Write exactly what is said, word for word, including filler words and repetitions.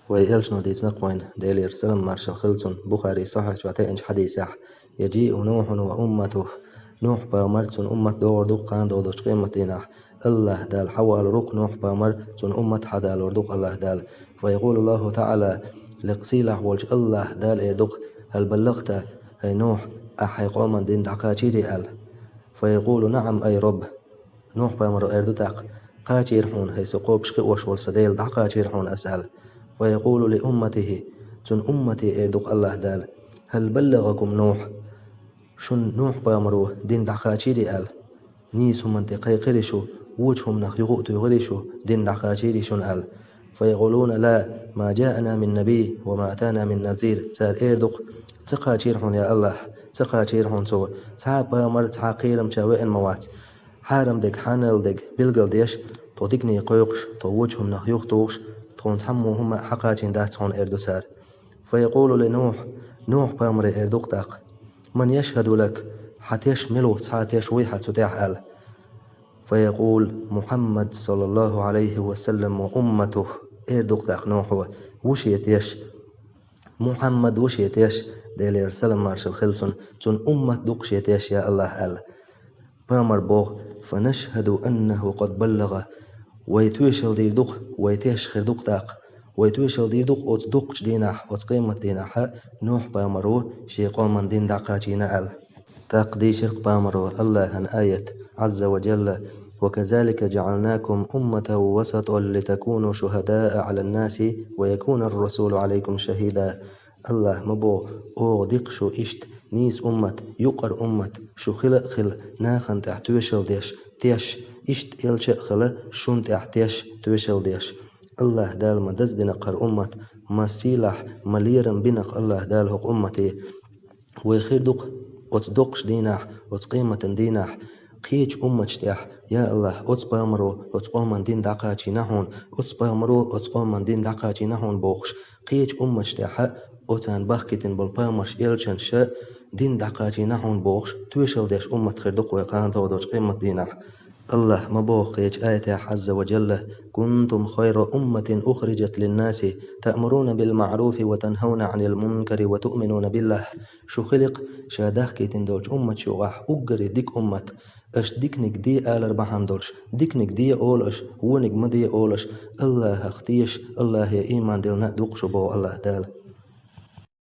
Вай элчано дийцина кхойна, Делера салам маршал хилла цунна, Бухари сахьихь чохь тайинчу хьадисехь: «يجيء نوح وأمته». Нухь-пайхамар, цуьнан уммат догӀур ду кхана догӀучу къематдийнахь. АллахӀ Дала хьавалур ву-кх Нухь-пайхамар, цуьнан уммат хьадалур ду-кх АллахӀ Дала. فيقول الله تعالى, лекха сийлахь волчу АллахӀ Дала эр ду-кх: «هل بلغت, хӀай Нухь, ахь хьайн къоман дин дӀакхачийрий?» аьлла. فيقول: «نعم، أي رب». Нухь-пайхамаро эр ду тӀаккха: «Кхачийра хьуна, хӀай со кхобуш хиош волу сан Дела, дӀакхачийра хьуна ас», аьлла. فيقول لأمته, цуьнан уммате эр ду-кх АллахӀ Дала: «هل بلغكم نوح؟» Шуна Нухь-пайхамаро дин дӀакхачийрий аьлла? Нийса хӀуманна тӀе кхайкхирий шу, вочу хӀуманах юха а туьйхирий шу, дин дӀакхачийрий шуна аьлла? فيقولون: «لا، ما جاءنا من نبي وما أتانا من نذير». Цара эр ду-кх: «Ца кхачийра хьуна, я АллахӀ, ца кхачийра хьуна цо, цхьа а пайхамар, цхьа а кхерамча веана ма вац. Хьарам дерг, хьанал дерг билгал деш, тхо дикане кхойкхуш, тхо вочу хӀуманах юхатухуш, тхуна цхьаммо хӀума а хьакхачийна дац хьуна», эр ду цара. فيقول لنوح, Нухь-пайхамаре эр ду-кх тӀаккха: «من يشهد لك, хьан теш мила ву, цхьа теш вуй хьан цу тӀехь?» аьлла. فيقول: «محمد صلى الله عليه وسلم وأمته», эр ду-кх тӀаккха Нухьо: «Ву шен теш, Мухьаммад ву шен теш, Делера салам маршал хилла цунна, цуьнан уммат ду-кх шен теш, я АллахӀ», аьлла. Пайхамар боху: «فنشهد أنه قد بلغ». Вай тоьшалла дийр ду-кх, вай теш хир ду-кх тӀаккха. Вай тоьшалла дийр ду-кх оцу дуккхачу дийнахь, оцу къематдийнахь а Нухь-пайхамаро шен къоман дин дӀакхачийна аьлла. ТӀаккха дийшира-кх пайхамаро АллахӀан аят, Ӏазза ва Джалла: «وكذلك جعلناكم أمة وسطا لتكونوا شهداء على الناس ويكون الرسول عليكم شهيدا». АллахӀа ма боху: «Оха дика шу иштта, нийса уммат, юкъара уммат, шу хила а хила, нахана тӀехь тоьшалла деш, теш, иштта элча а хила, шуна тӀехь теш, тоьшалла деш». АллахӀа Дала ма даздина-кх хӀара уммат, ма сийлахь, ма лерам бина-кх АллахӀа Дала хӀокху уммате. Вай хир ду-кх оцу доккхачу дийнахь, оцу къематан дийнахь, кхечу умматаш тӀехь: «Я АллахӀ, оцу пайхамаро оцу къоман дин дӀакхачийна хьуна, оцу пайхамаро оцу къоман дин дӀакхачийна хьуна», бохуш, кхечу умматаш тӀехь а оцарна бахкийтина болу пайхамарш, элчанаш а дин дӀакхачийна хьуна бохуш, тоьшалла деш уммат хир ду-кх вай кхана догӀучу къематдийнахь. АллахӀа ма боху кхечу аятехь, Ӏазза ва Джалла: «كنتم خير أمة أخرجت للناس تأمرون بالمعروف وتنهون عن المنكر وتؤمنون بالله». Шу хили-кх ша дахкийтина долчу умматаш юкъахь уггаре дика уммат, аша диканиг де алар бахьана долуш, диканиг де олу аша, вониг ма де олу аша, АллахӀах теша, АллахӀе ийман диллина а ду-кх шу, боху АллахӀа Дала.